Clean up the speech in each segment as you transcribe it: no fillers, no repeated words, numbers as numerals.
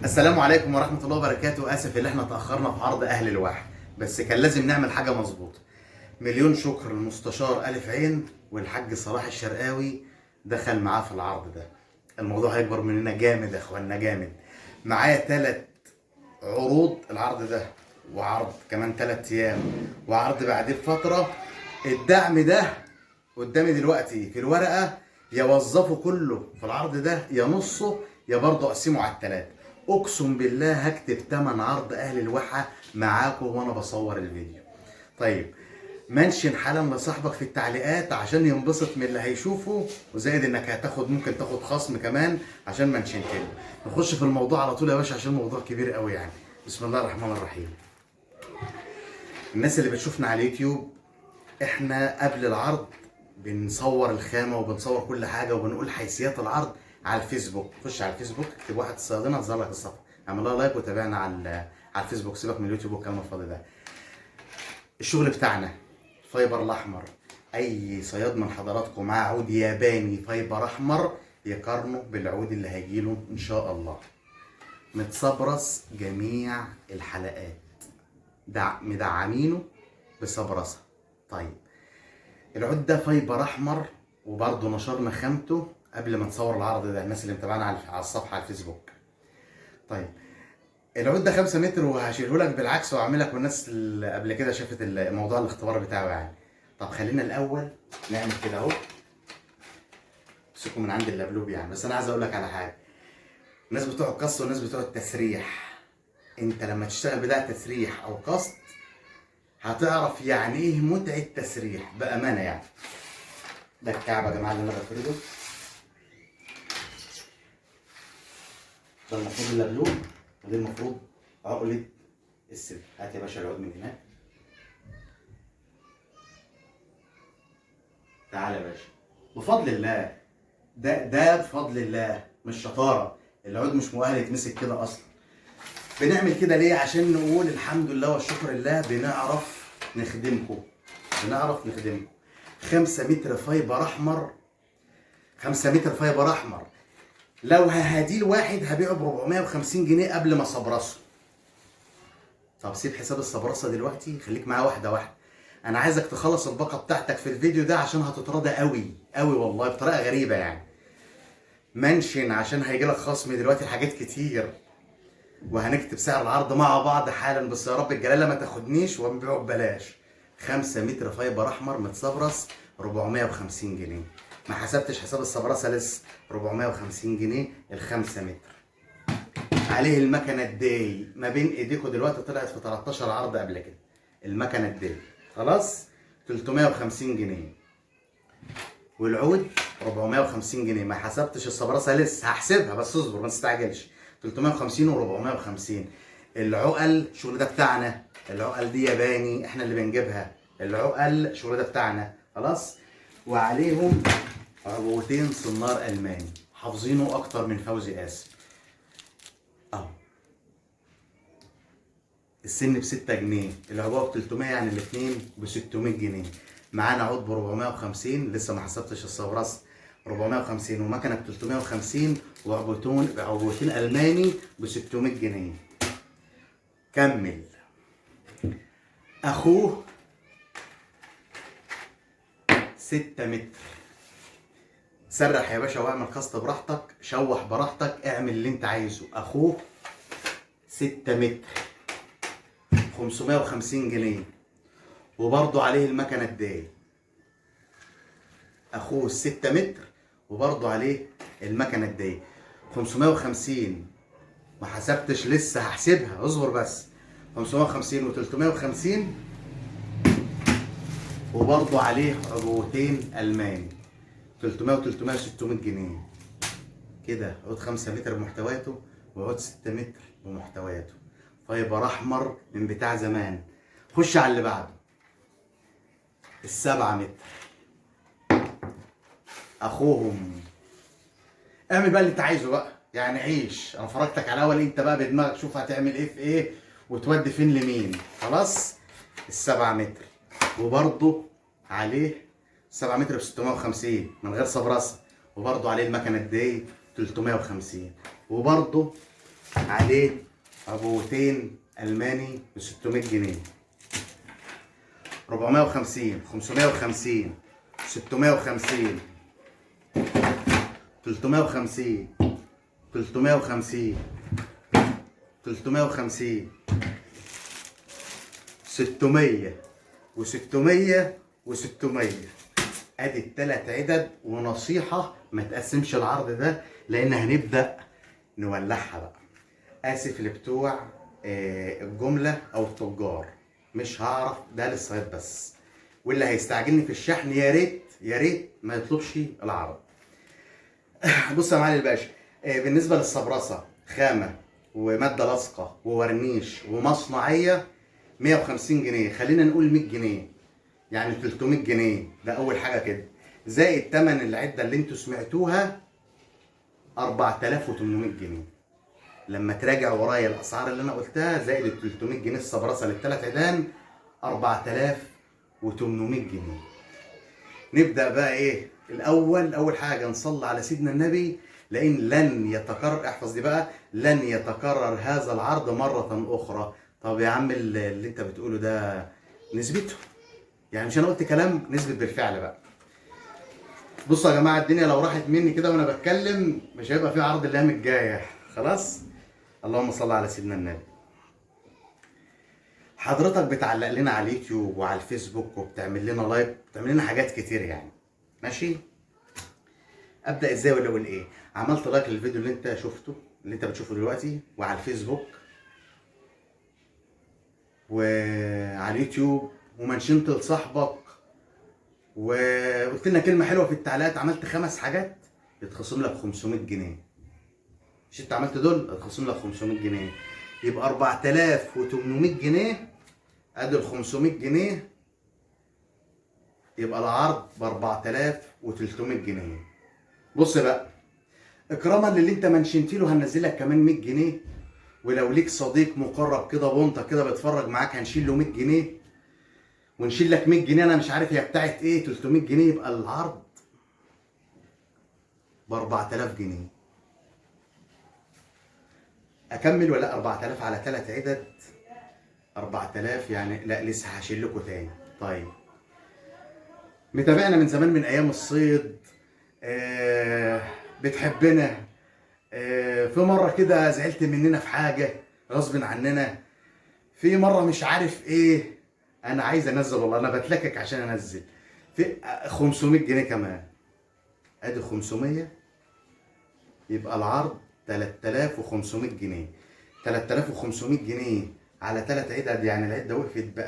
السلام عليكم ورحمة الله وبركاته. آسف اللي احنا تأخرنا في عرض أهل الواحة، بس كان لازم نعمل حاجة مظبوطة. مليون شكر للمستشار ألف عين والحاج صلاح الشرقاوي دخل معاه في العرض ده. الموضوع هيكبر مننا جامد يا اخوانا، جامد. معايا 3 عروض العرض ده، وعرض كمان 3 ايام، وعرض بعديه بفترة. الدعم ده قدامي دلوقتي في الورقة، يا وظفه كله في العرض ده يا نصه، يا برضه اقسمه على الثلاثة. اقسم بالله هكتب تمن عرض اهل الواحة معاكم وانا بصور الفيديو. طيب mention حالا لصاحبك في التعليقات عشان ينبسط من اللي هيشوفه، وزائد انك هتاخد ممكن تاخد خصم كمان عشان mention تاني. نخش في الموضوع على طول يا باشا عشان الموضوع كبير قوي يعني. بسم الله الرحمن الرحيم. الناس اللي بتشوفنا على اليوتيوب، احنا قبل العرض بنصور الخامة وبنصور كل حاجة وبنقول حيثيات العرض على الفيسبوك. خش على الفيسبوك اكتب واحد الصيادنه هتظهر لك الصفحة، اعمل لها like وتابعنا على الفيسبوك. سيبك من اليوتيوب والكلام الفاضي ده. الشغل بتاعنا fiber الاحمر، اي صياد من حضراتكم معاه عود ياباني fiber احمر يقارنه بالعود اللي هيجيله ان شاء الله. متصبرص جميع الحلقات، مدعمينه بصبرصه. طيب العود ده fiber احمر، وبرضه نشرنا خامته قبل ما نصور العرض ده، الناس اللي متابعانا على الصفحة على الفيسبوك. طيب العود ده 5 متر وهشيله لك بالعكس واعملك، والناس اللي قبل كده شافت الموضوع الاختبار بتاعه يعني. طب خلينا الاول نعمل كده اهو، امسكوا من عند اللبلوب يعني. بس انا عايز اقول لك على حاجة، الناس بتوع القص والناس بتوع التسريح، انت لما تشتغل بتاع تسريح او قص هتعرف يعني ايه متعه تسريح بامانه يعني. ده الكعب يا جماعة اللي انا بفرده، ده المفروض اللبلوب، ودي المفروض عقله السلك. هات يا باشا العود من هناك، تعالى يا باشا. بفضل الله، ده بفضل الله مش شطارة، العود مش مؤهل يتمسك كده اصلا. بنعمل كده ليه؟ عشان نقول الحمد لله والشكر لله، بنعرف نخدمكم، بنعرف نخدمكم. 5 متر fiber احمر، 5 متر fiber احمر، لو ههديه لواحد هبيعه ب 450 جنيه قبل ما صبرصه. طب سيب حساب الصبرصه دلوقتي، خليك معايا واحدة واحدة. انا عايزك تخلص الباقه بتاعتك في الفيديو ده عشان هتتراضى قوي قوي والله بطريقة غريبة يعني. mention عشان هيجيلك خصم دلوقتي لحاجات كتير، وهنكتب سعر العرض مع بعض حالا. بس يا رب الجلاله ما تاخدنيش ونبيعه ببلاش. 5 متر fiber احمر متصبرص 450 جنيه، ما حسبتش حساب الصبرصه لسه. 450 جنيه ال 5 متر. عليه المكنه الداي ما بين ايديكم دلوقتي، طلعت في 13 عرض قبل كده. المكنه الداي خلاص 350 جنيه، والعود 450 جنيه. ما حسبتش الصبرصه لسه، هحسبها بس اصبر ما تستعجلش. 350 و450. العقل الشغل ده بتاعنا، العقل دي ياباني احنا اللي بنجيبها، العقل الشغل ده بتاعنا خلاص. وعليهم عبوتين صنار الماني حافظينه اكتر من فوزي قاسم اهو. السن ب 6 جنيه، العبوه ب 300، يعني الاثنين ب 600 جنيه. معانا عود ب 450 لسه ما حسبتش الصبرص، 450، ومكنه ب 350، وعبوتين الماني ب 600 جنيه. كمل. اخوه 6 متر. سرح يا باشا واعمل قصد براحتك، شوح براحتك، اعمل اللي انت عايزه. اخوه 6 متر 550 جنيه، وبرضه عليه المكنه الداي. اخوه 6 متر وبرضه عليه المكنه الداي 550. ما حسبتش لسه، هحسبها اصبر بس. 550 و350، وبرضه عليه عبوتين الماني 300 و300 600 جنيه. كده عود 5 متر بمحتوياته وعود 6 متر بمحتوياته، fiber احمر من بتاع زمان. خش على اللي بعده، 7 متر اخوهم. اعمل بقى اللي انت عايزه بقى يعني، عيش. انا فرجتك على الاول، انت بقى بدماغك شوف هتعمل ايه في ايه وتودي فين لمين. خلاص 7 متر وبرضه عليه 7 متر ب 650 من غير صبرصه، وبرضه عليه المكنه الداي 350، وبرضه عليه عبوتين الماني ب 600 جنيه. 450، 550، 650، 350، 350، 350، 600 و600 و600. ادي التلات عدد. ونصيحة ما تقسمش العرض ده لان هنبدأ نولعها بقى. اسف لبتوع الجملة او التجار، مش هعرف ده للصياد بس، واللي هيستعجلني في الشحن يا ريت يا ريت ما يطلبش العرض. بص يا معالي الباشا، بالنسبة للصبرصة خامة ومادة لاصقة وورنيش ومصنعية 150 جنيه، خلينا نقول 100 جنيه، يعني 300 جنيه ده أول حاجة كده، زائد تمن العدة اللي انتوا سمعتوها 4800 جنيه. لما تراجع ورايا الأسعار اللي أنا قلتها زائد ال 300 جنيه الصبرصة للثلاث عيدان 4800 جنيه. نبدأ بقى إيه؟ الأول أول حاجة نصلي على سيدنا النبي، لأن لن يتكرر، احفظ دي بقى، لن يتكرر هذا العرض مرة أخرى. طب يا عم اللي أنت بتقوله ده نثبته، يعني مش أنا قلت كلام، نثبت بالفعل بقى. بصوا يا جماعة، الدنيا لو راحت مني كده وأنا بتكلم مش هيبقى في عرض الأيام الجاية خلاص. اللهم صل على سيدنا النبي. حضرتك بتعلق لنا على اليوتيوب وعلى الفيسبوك وبتعمل لنا like، بتعمل لنا حاجات كتير يعني، ماشي؟ ابدا ازاي ولا اقول ايه؟ عملت like للفيديو اللي انت شفته، اللي انت بتشوفه دلوقتي، وعلى الفيسبوك وعلى اليوتيوب، ومنشنت لصاحبك وقلت لنا كلمة حلوة في التعليقات، عملت 5 حاجات يتخصم لك 500 جنيه. مش انت عملت دول؟ اتخصم لك 500 جنيه، يبقى 4800 جنيه. ادي ال 500 جنيه، يبقى العرض ب 4300 جنيه. بص بقى، اكراما للي انت منشنت له هننزل لك كمان 100 جنيه، ولو ليك صديق مقرب كده بونطه كده بيتفرج معاك هنشيل له 100 جنيه، ونشيل لك 100 جنيه انا مش عارف هي بتاعت ايه، 300 جنيه، يبقى العرض ب 4000 جنيه. اكمل ولا 4000 على 3 عدد؟ 4000 يعني لا لسه هشيل لكم تاني. طيب متابعنا من زمان من ايام الصيد، بتحبنا، في مرة كده زعلت مننا في حاجة غصب عننا، في مرة مش عارف ايه، انا عايز انزل والله انا بتلكك عشان انزل، في 500 جنيه كمان، ادي 500، يبقى العرض 3500 جنيه. 3500 جنيه على 3 عدد، يعني العدة وقفت ب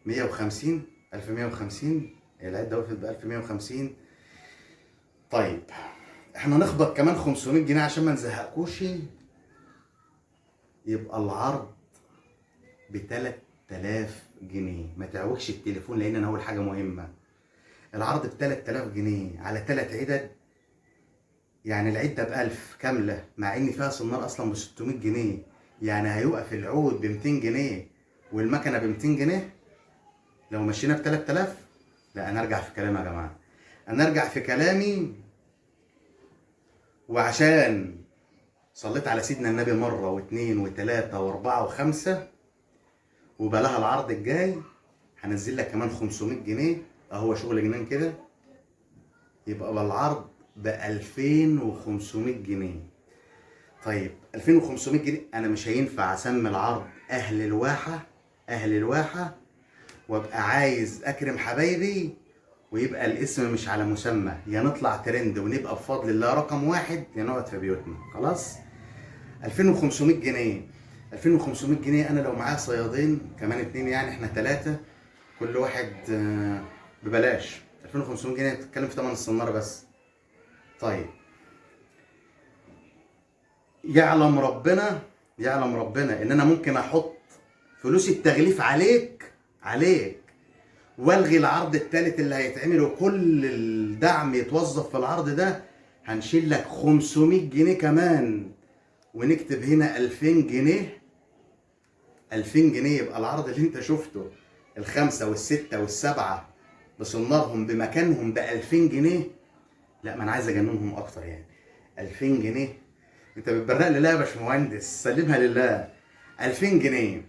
1150، 1150، العدة وقفت ب 1150. طيب احنا نخبط كمان 500 جنيه عشان ما نزهقكوش، يبقى العرض ب 3000 جنيه. ما تعوجش التليفون لان انا هقول حاجة مهمة. العرض ب 3000 جنيه على 3 عدد، يعني العدة ب 1000 كاملة، مع ان فيها صنار اصلا ب 600 جنيه، يعني هيوقف العود ب 200 جنيه والمكنه ب 200 جنيه لو مشينا ب 3000. لا انا ارجع في كلامي يا جماعة، انا ارجع في كلامي. وعشان صليت على سيدنا النبي مرة واثنين وثلاثة واربعة وخمسة وبلاها العرض الجاي هنزل لك كمان 500 جنيه، اهو شغل جنان كده، يبقى بالعرض ب 2500 جنيه. طيب 2500 جنيه انا مش هينفع اسمي العرض اهل الواحه، اهل الواحه، وابقى عايز اكرم حبايبي ويبقى الاسم مش على مسمى، يا نطلع ترند ونبقى بفضل الله رقم 1، يا نقعد في بيوتنا. خلاص 2500 جنيه، 2500 جنيه انا لو معايا صيادين كمان 2، يعني احنا 3، كل واحد ببلاش 2500 جنيه، بتتكلم في ثمن الصناره بس. طيب يعلم ربنا، يعلم ربنا ان انا ممكن احط فلوس التغليف عليك عليك، والغي العرض الثالث اللي هيتعمل وكل الدعم يتوظف في العرض ده، هنشيل لك 500 جنيه كمان ونكتب هنا 2000 جنيه. 2000 جنيه يبقى العرض اللي انت شفته ال5 وال6 وال7 بصنارهم بمكانهم ب 2000 جنيه. لا ما انا عايز اجننهم اكتر، يعني 2000 جنيه انت بتبرق لي؟ لا يا باشمهندس، سلمها لله. 2000 جنيه.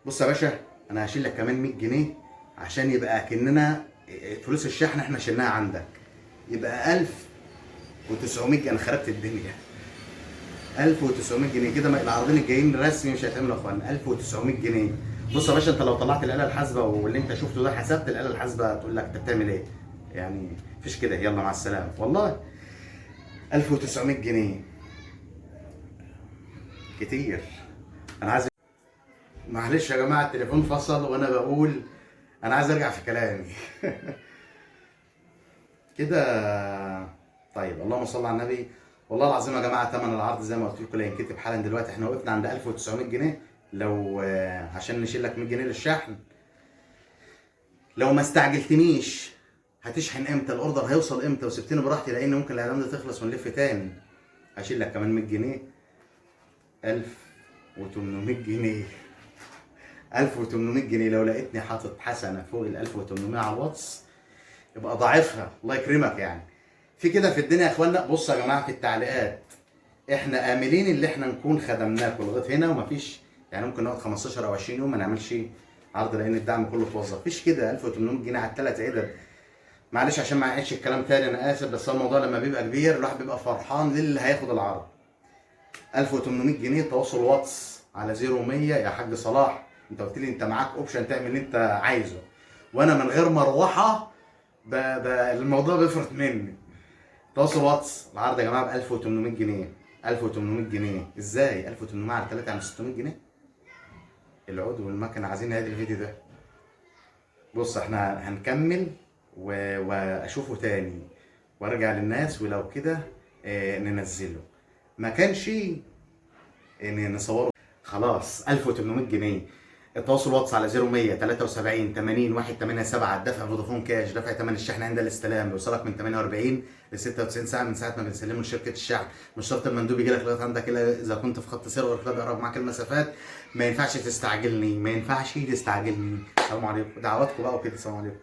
بص يا باشا، انا هشيل لك كمان 100 جنيه عشان يبقى كأننا فلوس الشحن احنا شلناها عندك، يبقى 1900. انا خربت الدنيا. 1900 جنيه كده، العرضين الجايين رسمي مش هيتعملوا يا اخوان. 1900 جنيه. بص يا باشا، انت لو طلعت الاله الحاسبة واللي انت شفته ده، حسبت الاله الحاسبة تقول لك انت بتعمل ايه؟ يعني مفيش كده. يلا مع السلامة. والله 1900 جنيه كتير. انا عايز، معلش يا جماعة التليفون فصل وانا بقول انا عايز ارجع في كلامي كده. طيب اللهم صل على النبي. والله العظيم يا جماعة ثمن العرض زي ما قلت لكم لا ينكتب حالا دلوقتي. احنا وقفنا عند 1900 جنيه، لو عشان نشيل لك 100 جنيه للشحن. لو ما استعجلتنيش هتشحن امتى؟ ال order هيوصل امتى؟ وسبتني براحتي، لان ممكن الاعلام ده تخلص ونلف تاني. هشيل لك كمان 100 جنيه، 1800 جنيه. 1800 جنيه. لو لقيتني حاطط حسنه فوق ال 1800 على الواتس يبقى ضاعفها، الله يكرمك. يعني في كده في الدنيا يا اخوانا. بصوا يا جماعة في التعليقات، احنا املين اللي احنا نكون خدمناكم لغاية هنا، ومفيش يعني ممكن نقعد 15 او 20 يوم ما نعملش عرض لان الدعم كله اتوظف. مفيش كده 1800 جنيه على الثلاث عدد. معلش عشان ما اعيدش الكلام تاني، انا اسف، بس الموضوع لما بيبقى كبير الواحد بيبقى فرحان للي هياخد العرض. 1800 جنيه تواصل واتس على 0100. يا حاج صلاح انت قلت لي انت معاك option تعمل اللي انت عايزه، وانا من غير مروحة الموضوع بيفرط مني. تواصل واتس، العرض يا جماعة ب 1800 جنيه. 1800 جنيه ازاي؟ 1800 على 3 يعني 600 جنيه. العود والمكنه عايزين نعيد الفيديو ده. بص احنا هنكمل واشوفه تاني وارجع للناس، ولو كده ننزله، ما كانش نصوره. خلاص 1800 جنيه. التواصل واتس على 0100 73 80 187. دفع فودافون كاش، دفع ثمن الشحن عند الاستلام، بيوصلك من 48 ل 96 ساعة من ساعة ما بنسلمه لشركة الشحن. مش شرط المندوب يجي لك لغاية عندك الا اذا كنت في خط سير، غير كده بيقرب معاك المسافات. ما ينفعش تستعجلني، ما ينفعش تستعجلني. السلام عليكم، دعواتكم بقى وكده. السلام عليكم.